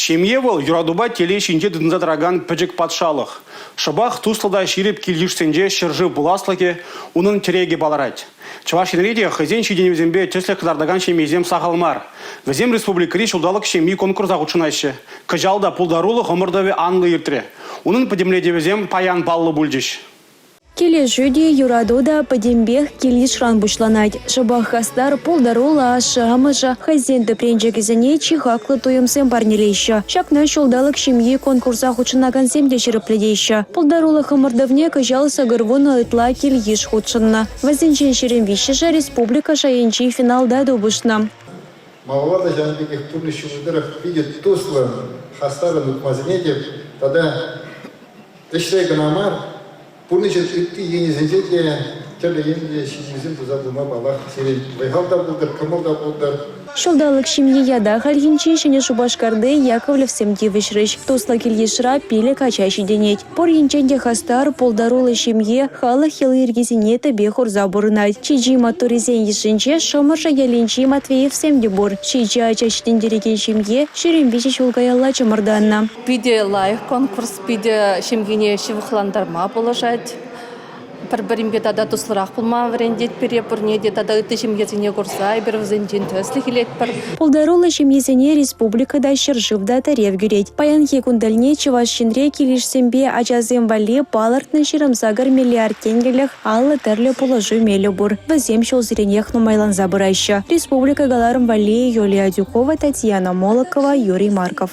Ҫемье вӑл юратупа телей ҫинче тытӑнса тӑракан пӗчӗк патшалӑх. Шӑпах туслӑ та ҫирӗп кил-йышсенче ҫӗршыв пуласлӑхӗ, унӑн тӗрекӗ палӑрать. Чӑваш Енре те хӑйсен ҫитӗнӗвӗсемпе тӗслӗх кӑтартакан ҫемьесем сахал мар. Вӗсем республикӑри «Ҫулталӑк ҫемйи» конкурса хутшӑнаҫҫӗ. Кӑҫал та пултарулӑх ӑмӑртӑвӗ анлӑ иртрӗ. Унӑн пӗтӗмлетӗвӗсем паян паллӑ пулчӗҫ. Килӗшӳ те, юрату та пӗтӗмпех кил-йышран пуҫланать. Шӑпах хастар, пултаруллӑ ашшӗ-амӑшӗ хӑйсен тӗпренчӗкӗсене чи хаклӑ туйӑмсем парнелеҫҫӗ. Ҫакна «Ҫулталӑк ҫемйи» конкурса хутшӑнакансем те ҫирӗплетеҫҫӗ. Пултарулӑх ӑмӑртӑвне кӑҫал 80 ытла кил-йыш хутшӑннӑ. Вӗсенчен 23-шӗ республика шайӗнчи финалта тупӑшнӑ. Малалла та ҫавӑн пекех пурнӑҫ ҫулӗ тӑрӑх питӗ туслӑн, хастаррӑн утма сӗнетӗп тата Ӗҫре кӑна мар, пурнӑҫӑн ытти енӗсенче те тӗрлӗ енлӗ ҫитӗнӳсем туса пыма, паллах, сирӗн вӑй-хал та пултӑр, кӑмӑл та пултӑр. Ҫулталӑк ҫемйи ята хальхинче Ҫӗнӗ Шупашкарти Яковлевсем тивӗҫрӗҫ. Туслӑ кил-йышра пилӗк ача ҫитӗнет. Пур енчен те хастар, пултаруллӑ ҫемье халӑх йӑли-йӗркисене тӗпе хурса пурӑнать. Чи-чи маттуррисен йышӗнче Шӑмӑршӑ ялӗнчи Матвеевсем те пур. Ҫичӗ ача ҫитӗнтерекен ҫемье 23 ҫул каялла чӑмӑртаннӑ. Питӗ лайӑх конкурс, питӗ ҫемьене ҫывӑхлантарма пулӑшать. Пӗр-пӗринпе тата туслӑрах пулма вӗрентет пире пурне те тата ытти ҫемьесене курса эпир вӗсенчен тӗслӗх илетпӗр. Пултаруллӑ ҫемьесене республика та, ҫӗршыв та тӗрев кӳрет. Паянхи кун тӗлне Чӑваш Енре килӗшсемпе ачасем валли палӑртнӑ 28 миллиард тенкӗлӗх 50 тӗрлӗ пулӑшу мелӗ пур. Вӗсем ҫулсеренех нумайланса пыраҫҫӗ. Республика кӑларӑм валли Юлия Адюкова, Татьяна Молокова, Юрий Марков.